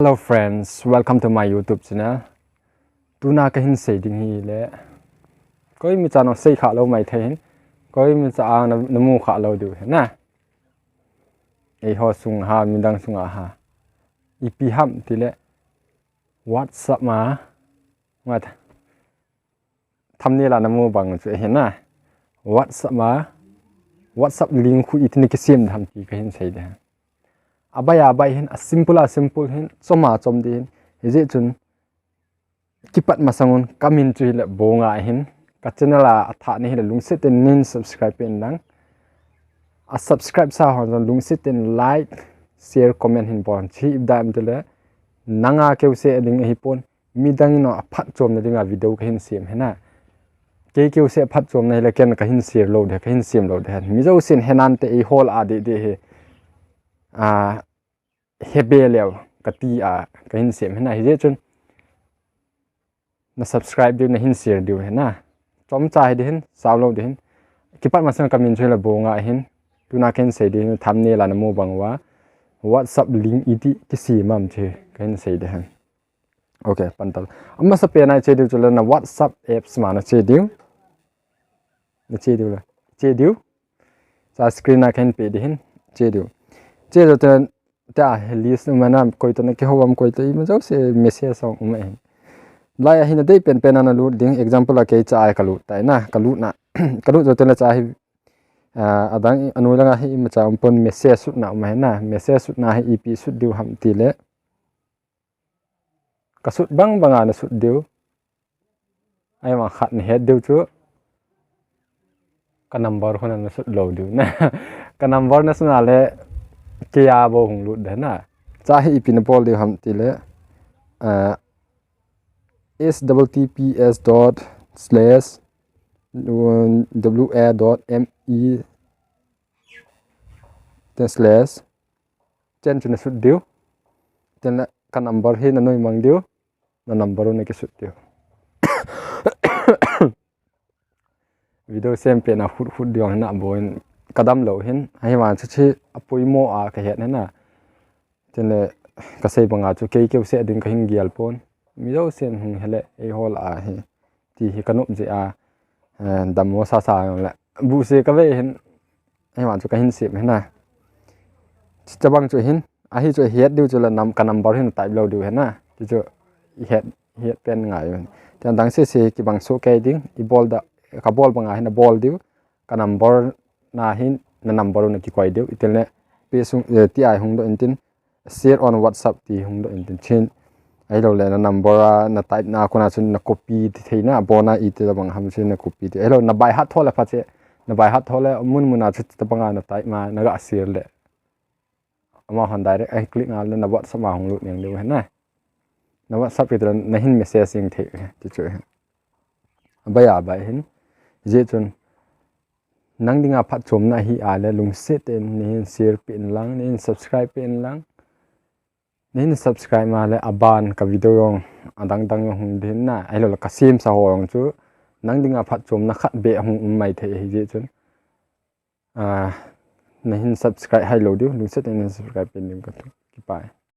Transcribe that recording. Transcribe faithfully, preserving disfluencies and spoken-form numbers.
Hello friends, welcome to my YouTube channel. Tuna kahin sei ding hi le, koimi cha na sei kha lou mai thei hin, koimi cha a na, na mu kha lou diu hin na. Eiho sung ha, midang sung a ha. Ipi ham ti le, WhatsApp ma, ngat. Thumbnail a na mu bang chu ahi na. WhatsApp ma, WhatsApp link khu iti na kisem ham ti kahin sei de. Abai abai hin, a simple a simple hin, chom a chom di hin. Hijeh chun, kipat masang un, kamin chu hi le Bonga hin. Ka channel a, athah na hi le lungset in nin subscribe pe in lang. A subscribe sa hon jong lungset in like, share, comment hin bol. Chi ip dam te le, nanga keu se ding ahi pon. Midang in aphatchomna dinga video kahin sem hi na. Kei keu se aphatchomna hi le ken kahin share lou de, kahin sem lou de. Mi jousen he nan te eiho a de de hi. A, hebe leu kati a, kahin sem hi na. Hijeh chun, na subscribe diu, na hin share diu hi na. Chomcha hi di hin, sao lou di hin. Kipat masang kamin chu hi le Bonga hin. Tuna kahin sei di hin, thumbnail a na mu bang uva. WhatsApp link iti kisem ham chu kahin sei di hin. Ok, pan ta. Amasa pen a che diu chu le na WhatsApp apps ma na che diu. Na che diu le. Che diu. Sa screen a kahin pe di hin. Che diu. Che diu te, ta list ma na koi to na kihou am koi to ima jouse message song um ahi. Lai ahi na dei pen pen a na lut ding, example a kei cha a ka lut tai na, ka lut na. Ka lut jou te le cha hi, a, adang anoi lang a hi ima cha um pon message sutna um ahi na, message sutna hi ipi sut diu ham ti le. Ka sut bang bang a na sut diu. Ahivang khat na het diu chu. Ka number khu na sut lou diu na. Ka number na sut na le kei a bou hung lut de na. Cha hi ipi na bol diu ham ti le. A, H T T P S dot slash W A dot M E ten slash. Chen chu na sut diu. Ten le ka number hi na noi mang diu. Na number u na kisut diu. Video sem pen a khut khut diu na boin ka dam lou hin. Ahivang chu chi apoimo a ka het na. Tin le ka sei bang a chu kei keu se ding kahin gel pon. Mi jousen hung he le eiho a hi. Ti hi ka nop jeh a, eh, dammo sasa jong le. Bu se ka ve hin, ahivang chu kahin sem hi na. Chi cha bang chu hin, ahi chu het diu chu le nam, ka number hin type lou diu hi na. Ti chu het, het pen ngai. Tin dang se se kibang so kei ding, i bol da, ka bol bang a hin na bol diu. Ka number na hin, na number u na kikoi diu. Itin le, pe sung, eh, ti a hung doh in tin. Share on WhatsApp ti hung doh in tin chin. Ahilou le na number a na type na kona chun na copy ti thei na, abon a iti tabang ham chun na copy ti. Ahilou na by heart tho le pha che. Na by heart tho le mun mun a chu tabang a na type ma na ga share le. Ama hon direct a click nga le na WhatsApp ma hung lut neng diu hi na. Na WhatsApp pi tu na hin message ing thei ti chu hi. Abai abai hin. Hijeh chun Nang dinga phatchomna ahi a le lungset in na hin share pe in lang, na hin subscribe pe in lang. Na hin subscribe ma le aban ka video jong adang dang jong hung ding na, ahilou le ka semsa ho jong chu nang dinga phatchomna khat beh hung um mai thei ahi jeh chun. Ah, na hin subscribe hai lou diu, lungset in na hin subscribe pe in ding ka thu. Kipa e.